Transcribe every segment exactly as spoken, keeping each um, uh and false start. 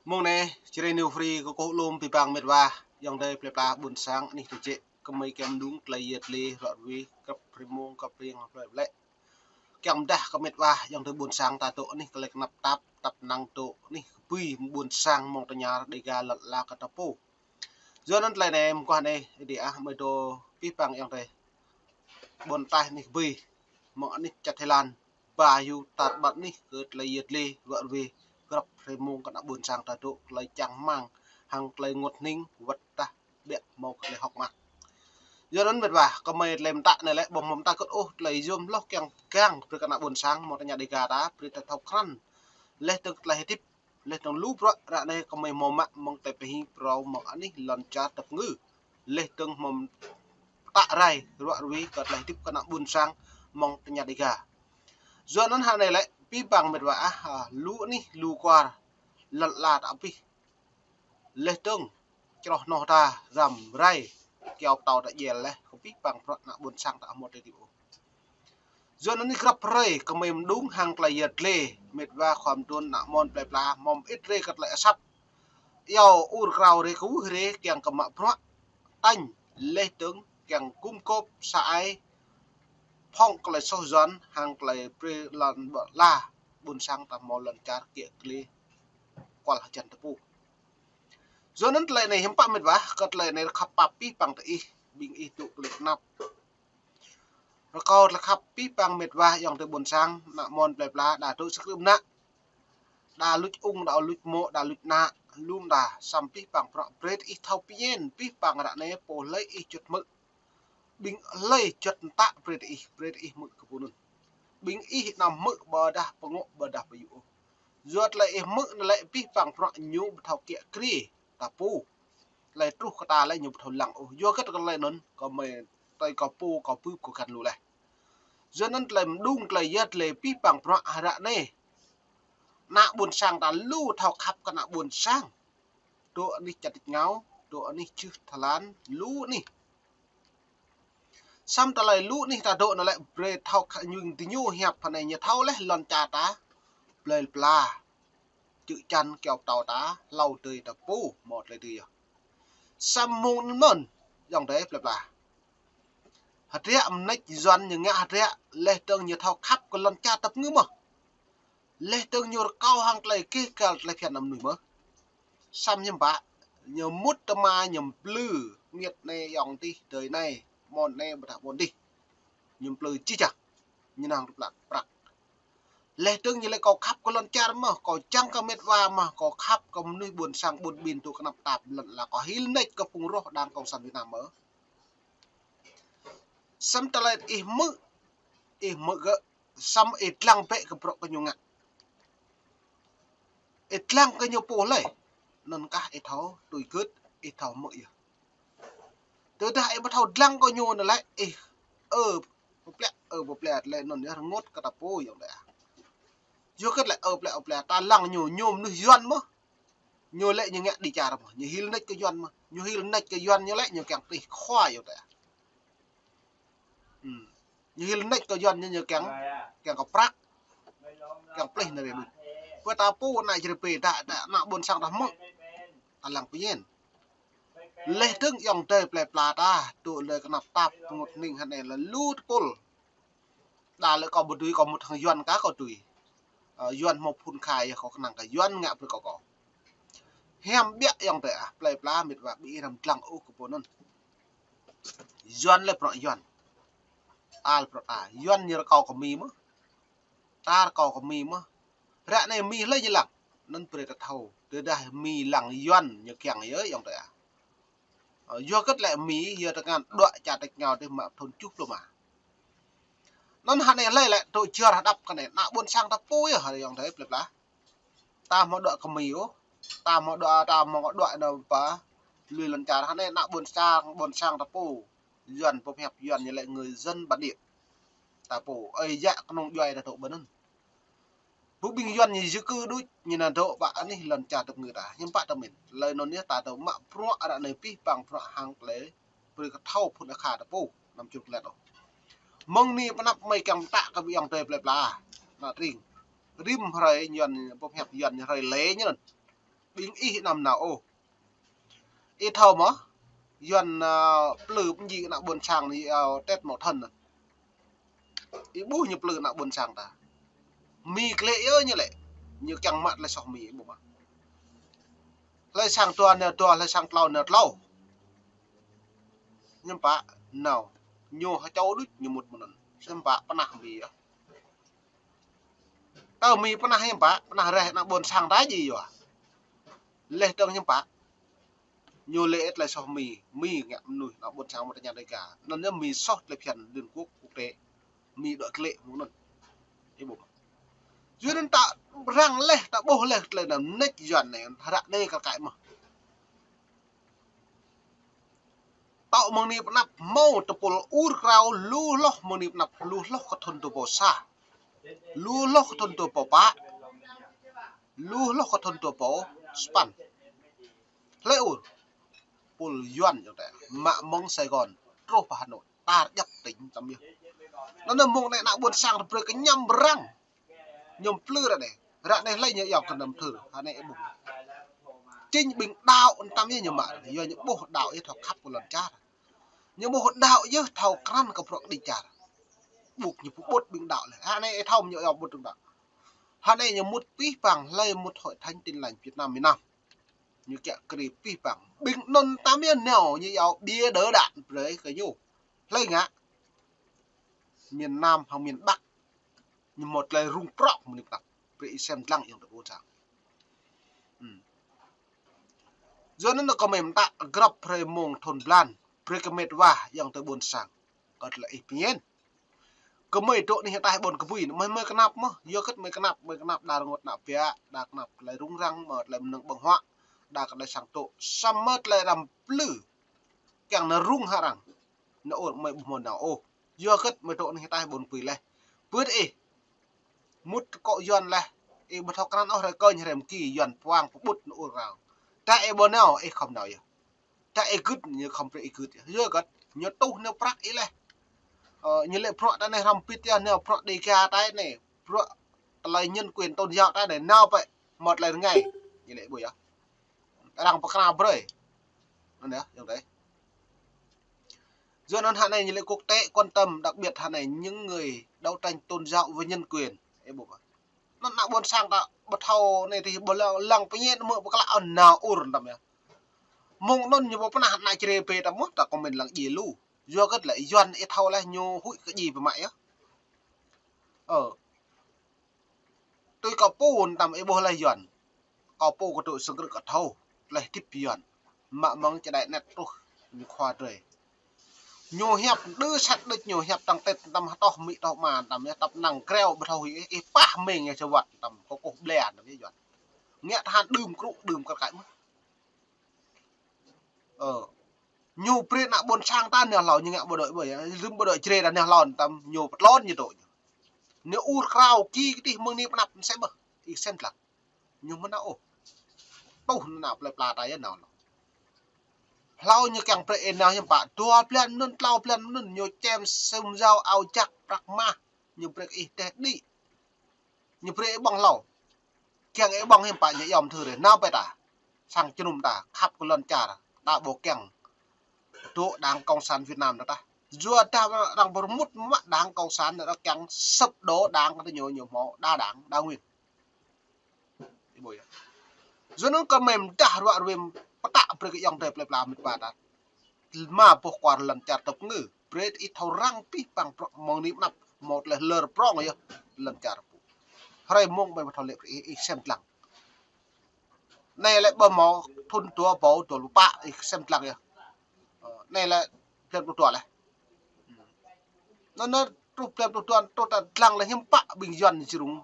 Mông anai, Jrai New Free kơkuh lŏm abih bang mĕt wa, ayŏng adơi plơi pla ƀôn sang anih tơjĕ, kơmơi kiăng mơđung tơlơi yet lĕ, rŏ ruai, grăp hrơi mông, grăp hrơi hlơi lĕ. Kiăng pơdah kơ mĕt wa, ayŏng adơi ƀôn sang ta dŏ anih tơlơi kơnăp tap, tap năng dŏ anih kơ bui ƀôn sang mơ̆ng tơña Dêga lŏn ala kơ ta pô. Yua anŭn tơlơi anai mơguah anai, Ơi Adai ah, mơi dŏ abih bang ayŏng adơi ƀôn taih anih kơ bui, mơ̆ng anih čar Thái Lan, ba hyu tar ƀar anih kơ tơlơi yet lĕ, rŏ ruai, grăp hrơi mông kơ ană ƀôn sang ta dŏ, tơlơi čang rơmang, hăng tơlơi rơngot hning, wơ̆t tah ƀiă hmâo kơ tơlơi hơ̆k mơak. Yua anŭn mĕt wa, kơmơi tơlơi pơtă anai lĕ, ƀu hmâo pơtă kơt ôh, tơlơi yôm hloh kiăng găng brơi kơ ană ƀôn sang mơ̆ng tơña Dêga ta, brơi ta thâo krăn. Laih dơ̆ng tơlơi hơdip, laih dơ̆ng lu bruă ră anai kơmơi hmâo mă mơ̆ng tơlơi pơhing phrâo mơ̆ng anih lŏn čar tơpơngư. Laih dơ̆ng hmâo pơtă rai, rŏ ruai kơ tơlơi hơdip kơ ană ƀôn sang mơ̆ng tơña Dêga. Yua anŭn hă anai lĕ, abih bang mĕt wa ah, a, lu anih, lu kwar, lŏn ala ta abih. Laih dơ̆ng, čroh hnoh ta răm rai, kyâo pơtâo ta djel laih, kơ abih bang bruă ană ƀôn sang ta hmâo tơlơi hơdip ôh. Yua anŭn anih grăp hrơi kơmơi mơđung hăng tơlơi yet lĕ, mĕt wa khua mơtrun ană mơ̆n plơi pla, hmâo mơit rai kơ tơlơi asăp. Iâu ur krao rai kơwưh rai kiăng kơ mă bruă, tañ, laih dơ̆ng kiăng gum gôp sa ai, phŏng tơlơi soh Yuan, hăng tơlơi brơi lŏn ƀơi ala, ƀôn sang ta hmâo lŏn čar kiă kriê, kual hơjăn tơpŭ. Yua anŭn tơlơi anai hiư̆m pă mĕt wa, kơ tơlơi anai khăp pap abih bang tơ ih, ƀing ih dŏ kơlih kơnăp. Rơkâo tơlơi khăp abih bang mĕt wa ayŏng adơi ƀôn sang, ană mơ̆n plơi pla, đa dŏ sơkrư̆ mơnă. Đa luč ung, đa luč mô̆, đa luč ană, lŏm đa, samơ̆ abih bang bruă brơi ih thâo pơñen, abih bang ră anai pô hlơi ih juăt hmư̆. Ƀing hlơi juăt mơtă brơi ih, brơi ih hmư̆ kơ pô anŭn. Ƀing ih anăm hmư̆ ƀôdah pơngŏ ƀôdah pơyŭ ôh. Yua tơlơi ih hmư̆ anai lĕ abih bang bruă ñu ƀu thâo kiă kriê ta pô. Tơlơi truh kơ ta lĕ ñu ƀu thâo lăng ôh. Yua hơget kơ tơlơi anŭn, kơmơi tơlơi kơ pô, kơ bưp, kơ găn lu laih. Yua anŭn tơlơi mơđung, tơlơi yet lĕ abih bang bruă ră anai. Ană ƀôn sang ta lu thâo khăp kơ ană ƀôn sang. Dŏ anih čar tač rơngiao, dŏ anih čư̆ Thái Lan, lu anih. Samơ̆ tơlơi lu anih ta dŏ anai lĕ brơi thâo khă ñu, tơ ñu hiăp hơnai ñu thâo laih lŏn čar ta, plơi pla, čư̆ čan kyâo pơtâo ta, hlâo adơi ta pô, hmâo tơlơi dưi yơh. Samơ̆ mơ̆ng anŭn, ayŏng adơi plơi pla. Hơdră mơneč Yuan ñu ngă hơdră, laih dơ̆ng ñu thâo khăp kơ lŏn čar tơpơngư mơ̆n. Laih dơ̆ng ñu rơkâo hăng tơlơi gêh gal tơlơi phiăn mơnuih mơ̆n. Samơ̆ hiư̆m pă, ñu mŭt tơma ñu mplư, miêt anai ayŏng adih, adơi anai, mơ̆n anai, ƀôdah mơ̆n adih. Ñu mplư jih jang, ñu năng prăk, prăk. Laih dơ̆ng ñu lĕ kâo khăp kơ lŏn čar mơ̆n, kâo čang kơ mĕt wa mơ̆n, kâo khăp kơ mơnuih ƀôn sang ƀun ƀin dŏ kơnăp tap lŏn ala, kâo hil nač kơ phung roh đảng cộng sản Việt Nam mơ̆n. Samơ̆ tơlơi ih hmư̆, ih hmư̆ gơ̆, samơ̆ ih lăng bĕ kơ bruă kơ ñu ngă. Ih lăng kơ ñu pô hlơi. Anŭn kah ih thâo tui gưt, ih thâo hmư̆ yơh. Tơdah ih ƀu thâo lăng kơ ñu anŭn lĕ, ih, ơ, pơplĕ, ơ, pơplĕ lĕ anŭn yơh rơngot kơ ta pô ayŏng adơi ah. Yua hơget lĕ, ơ, pơplĕ, ơ, pơplĕ, ta lăng ñu, ñu mơnuih Yuan mơ̆n. Ñu lĕ ñu ngă đi čar mơ̆n, ñu hil nač kơ Yuan mơ̆n, ñu hil nač kơ Yuan ñu lĕ ñu kiăng pơplih khua ayŏng adơi ah. Hm. Ñu hil nač kơ Yuan ñu, ñu kiăng, kiăng kơ prăk, kiăng pơplih anai rai đôč. Pơ ta pô ană Jrai pê ta, ta ană ƀôn sang ta hmư̆, ta lăng pơñen. Laih dơ̆ng ayŏng adơi plơi pla ta, dŏ lĕ kơnăp tap rơngot hning hơnai lĕ lu tơpul. Đa lĕ kâo ƀu dưi, kâo mŭt hăng Yuan kah kâo dưi. Ơ, Yuan hmâo phŭn khai yơh, kâo kơnang kơ Yuan ngă brơi kơ kâo. Hiam biă ayŏng adơi ah, plơi pla mĕt wa ƀing ih răm lăng ôh kơ pô anŭn. Yuan lĕ bruă Yuan. Al bruă ta. Yuan ñu rơkâo kơ Mi mơ̆n. Ta rơkâo kơ Mi mơ̆n. Ră anai Mi hlơi ñu lăng. Anŭn brơi ta thâo. Tơdah Mi lăng Yuan ñu kiăng yơh ayŏng adơi ah. Ơ, yua hơget lĕ Mi, yua tơngan đuaĭ čar tač rơngiao dih mă thŭn tơjuh pluh rơma. Anŭn hơnai hlơi lĕ dŏ jơr hơđăp kơ anai, ană ƀôn sang ta pô yơh, ayŏng adơi plơi pla. Ta hmâo đuaĭ kơ Mi ôh, ta hmâo đuaĭ, ta hmâo đuaĭ anŭn pă, lui lŏn čar hơnai ană ƀôn sang, ƀôn sang ta pô. Yuan pơhiăp Yuan ñu lĕ người dân bản địa. Ta pô, ơi yă kơnung djuai ta dŏ ƀơi anŭn. Ƀu ƀing Yuan ñu di cư đôč, ñu nao dŏ ƀă anih lŏn čar tơpơngư ta. Hiư̆m pă ta mĭn. Tơlơi anŭn yơh ta dŏ mă bruă ră anai abih bang bruă hăng tơlơi brơi kơ thâo phŭn akha ta pô, anăm čut kơlet ôh. Mơ̆ng anai pơ anăp mơi kiăng pơtă kơ ƀing ayŏng adơi plơi pla. Ană tring. Rĭm hrơi Yuan, pơhiăp Yuan hrơi lĕ ñu anŭn. Ƀing ih anăm nao ôh. Ih thâo mơ̆, Yuan, ơ, plư pơjing ană ƀôn sang anai, ơ, Tết Mậu Thân anŭn. Ih ƀuh ñu plư ană ƀôn sang ta. Mi klĕ yơh ñu lĕ. Ñu kiăng mă tơlơi soh mi ƀu mă. Hlơi sang dua nao dua, hlơi sang klâo nao klâo. Hiư̆m pă nao. Ñu hơčâo đôč ñu mŭt mơ̆n anŭn. Hiư̆m pă pơnah mi yơh. Tơ mi pơnah hiư̆m pă, pơnah reh ană ƀôn sang ta jing yua. Leh dơ̆ng hiư̆m pă. Ñu lĕ ih tơlơi soh mi, mi ngă mơnuih ană ƀôn sang mơ̆ tơña Dega. Anŭn yơh mi soh tơlơi phiăn Liên Quốc quốc tế. Mi dŏ klĕ mơ̆ng anŭn. Ih ƀuh. Yua anŭn ta răng leh, ta ƀuh leh tơlơi anŭn mơneč Yuan anai, ră anai kar kaĭ mơ̆. Tŏ mơ̆ng anai pơ anăp hmâo tơpul ur krao lu hloh mơ̆ng anai pơ anăp lu hloh kơ thŭn dua rơbâo sa. Lu hloh kơ thŭn dua rơbâo pă. Lu hloh kơ thŭn dua rơbâo sapăn. Hlơi ur? Pul Yuan yơh tĕ. Mă mơ̆ng Sài Gòn truh pơ Hà Nội. Tar djăp tỉnh tăm yơh. Anŭn mơ̆ng anai ană ƀôn sang brơi kơ ñăm răng. Ñu plư ră anai. Ră anai hlơi ñu yŏk kơ năm thơ. Ră anai ƀuh. Chính ƀing đaŏ tăm yơh ñu mă. Yua ñu ƀuh đaŏ yơh thâo khăp kơ lŏn čar. Ñu ƀuh đaŏ yơh thâo krăn kơ bruă kơđi čar. Ƀuh ñu pơƀut ƀing đaŏ lĕ. Ră anai ih thâo ñu yŏk ƀut ƀing đaŏ. Ră anai ñu mŭt pih pang hlơi mŭt Hội Thánh Tin Lành Việt Nam miền Nam. Ñu kiăng kri pih pang. Ƀing anŭn tăm yơh nao ñu yua bia đỡ đạn brơi kơ ñu. Hlơi ngă? Miền Nam hăng miền Bắc. Ñu mŭt tơlơi rŭng prŏk mơ̆ng anai pơ anăp. Brơi ih sem lăng ayŏng adơi ƀôn sang. Hm. Yua anŭn kơmĕm ta grăp hrơi mông thŭn blan. Brơi kơ mĕt wa ayŏng adơi ƀôn sang. Kơ tơlơi ih pơñen. Kơ mơi dŏ anih ataih ƀôn kơbui, mơi, mơi kơnăp mơ̆, yua hơget mơi kơnăp, mơi kơnăp đa rơngot ană biă, đa kơnăp tơlơi rŭng răng, mơi tơlơi mơnơ̆ng ƀơ̆ng huă, đa kơ tơlơi sang tŏ, samơ̆ tơlơi răm plư, kiăng nao rŭng hăng arăng, nao ur mơi ƀu hmâo nao ôh, yua hơget mơi dŏ anih ataih ƀôn kơbui leh. Bưt ih, mŭt kơ Yuan leh, ih ƀu thâo krăn ôh hrơi kơñ hrơi mơki Yuan puang pơƀut nao ur arăng. Tơdah ih ƀu nao, ih khŏm nao yơh. Tơdah ih gưt ñu khŏm brơi ih gưt. Yua hơget ñu tuh nao prăk ih leh. Ơ, ñu lĕ bruă ta anai hrăm pit yơh, nao bruă Dega ta anai. Bruă tơlơi nhân quyền tôn giáo ta anai, nao pĕ mơ̆ tơlơi rơngai. Ñu lĕ ƀu yơh. Arăng pơkra brơi. Anŭn yơh, ayŏng adơi. Yua anŭn ră anai ñu lĕ quốc tế quan tâm, đặc biệt ră anai những người đấu tranh tôn giáo và nhân quyền. Ih ƀuh. Anŭn ană ƀôn sang ta ƀu thâo anai tih ƀu lăng, lăng pơñen mơ̆ ƀu klă ôh nao ur tăm yơh. Mông anŭn ñu ƀu pơnah ană Jrai bê ta mơ̆ ta kơmĕn lăng djai lu. Yua hơget lĕ Yuan ih thâo leh ñu huĭ kơ djai pơmă yơh. Ơ. Tui kâo pô tăm ih ƀuh leh Yuan. Kâo pô kơ tŭ sơng krư̆ kơ thâo. Leh tip Yuan. Mă mơ̆ng čơđai anet truh ñu khua drơi. Ñu hiăp đơ sat đôč ñu hiăp tăng tĕt tăm hơtoh mĭ toh ma tăm yơh tăp năng kreo ƀu thâo huĭ ih, ih pah meng yơh čơwăt tăm kơkuh ƀlĕ tăm yơh Yuan. Ngă tơhan đưm krŭ đưm kar kaĭ mơ̆. Ơ. Ñu brơi ană ƀôn sang ta nao hlâo ñu ngă bộ đội ƀơi yơh, rĭm bộ đội Jrai ta nao hlâo tăm ñu pơtlon ñu dŏ ñu. Nao ur krao ki kơdih mơ̆ng anai pơ anăp mơsĕ ƀơh. Ih sem lăng. Ñu mơ̆ nao ôh. Tuh nao plơi pla ta yơh nao hlâo. Hlâo ñu kiăng brơi ih nao hiư̆m pă, dua blan mơnŭn, klâo blan mơnŭn, ñu čem sum yao ao jak prăk mah, ñu brơi kơ ih teh đĭ. Ñu brơi ih ƀơ̆ng hlâo. Kiăng ih ƀơ̆ng hiư̆m pă ñu yom thư rĕ, nao pĕ ta. Sang jơnum ta, khăp kơ lŏn čar, ta ƀu kiăng dŏ Đảng Cộng sản Việt Nam ta tah. Yua dah arăng pơrơmŭt mă Đảng Cộng sản ta kiăng sụp đổ đảng kơ ñu, ñu hmâo đa đảng, đa nguyên. Ih ƀuh yơh. Yua anŭn kơmĕm dah ruă ruem pơtă brơi kơ ayŏng adơi plơi pla mĭt wa ta. Mă boh kwar lŏn čar tơpơngư. Brơi ih thâo răng pih pang prŏk mơ̆ng anai pơ anăp hmâo tơlơi lơr prŏng yơh lŏn čar pô. Hrơi mông ƀai ƀu thâo lĕ brơi ih, ih sem lăng. Anai lĕ ƀu hmâo thŭn dua rơbâo dua pluh pă ih sem lăng yơh. Ơ, anai lĕ blan pluh dua leh. Anŭn, anŭn truh blan pluh dua, truh ta lăng lĕ hiư̆m pă ƀing Yuan ñu či rŭng.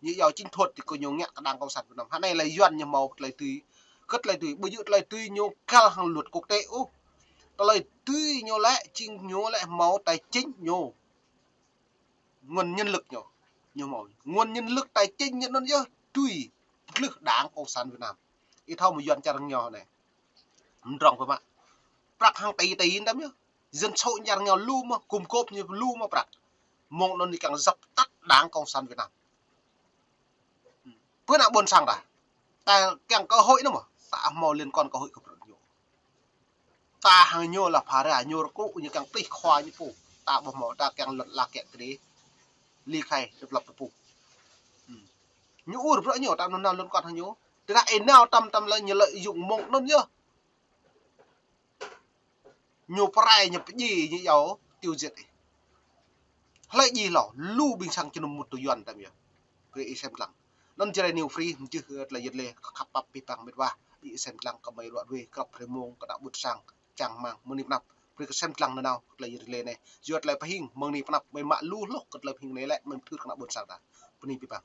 Ñu yua chính thuật tih kơ ñu ngă kơ Đảng Cộng sản Việt Nam. Ră anai lĕ Yuan ñu hmâo tơlơi dưi. Kơ tơlơi dưi, ƀu djơ̆ tơlơi dưi ñu găl hăng luật quốc tế ôh. Tơlơi dưi ñu lĕ, chính ñu lĕ hmâo tài chính ñu. Nguồn nhân lực ñu. Ñu hmâo. Nguồn nhân lực tài chính ñu anŭn yơh dưi pơglưh Đảng Cộng sản Việt Nam. Ih thâo mơ̆ Yuan čar rơngiao anai. Mdrŏng pơmă. Prăk hăng tỉ tỉ tăm yơh. Dân số ñu rơngiao lu mơ̆, gum gôp ñu lu mơ̆ prăk. Mông anŭn ñu kiăng dập tắt Đảng Cộng sản Việt Nam. Pơ ană ƀôn sang ta. Ta kiăng cơ hội anŭn mơ̆, ta hmâo liên quan cơ hội kơ bruă ñu. Ta hăng ñu lĕ phara, ñu rơkŭ, ñu kiăng plih khua ñu pô. Ta ƀu hmâo, ta kiăng lŏn ala kiăng kơđi. Ly khai, độc lập tơ pô. Ư. Ñu ur bruă ñu, ta anŭn nao liên quan hăng ñu. Tơdah ih nao tăm tăm lĕ ñu lợi dụng mơ̆ng anŭn yơh. Ñu pơrai, ñu pơdjai, ñu iâu, tiêu diệt ih. Hlơi djai hlâo, lu ƀing sang jơnum mŭt tui Yuan tăm yơh. Kơ ih sem lăng. Anŭn Jrai New Free, mơjưh tơlơi yơr lĕ, khăp pap abih bang mĕt wa. Ƀing ih sem lăng kơ mơi ruă ruê, krăp rơmông, kơ ană ƀôn sang, čang rơmang, mơ̆ng anai pơ anăp. Brơi kơ sem lăng nanao, kơ tơlơi yơr lĕ anai. Yua tơlơi pơhing, mơ̆ng anai pơ anăp, mơi mă lu hloh kơ tơlơi pơhing anai lĕ, mơi pơthưr kơ ană ƀôn sang ta. Bơni abih bang.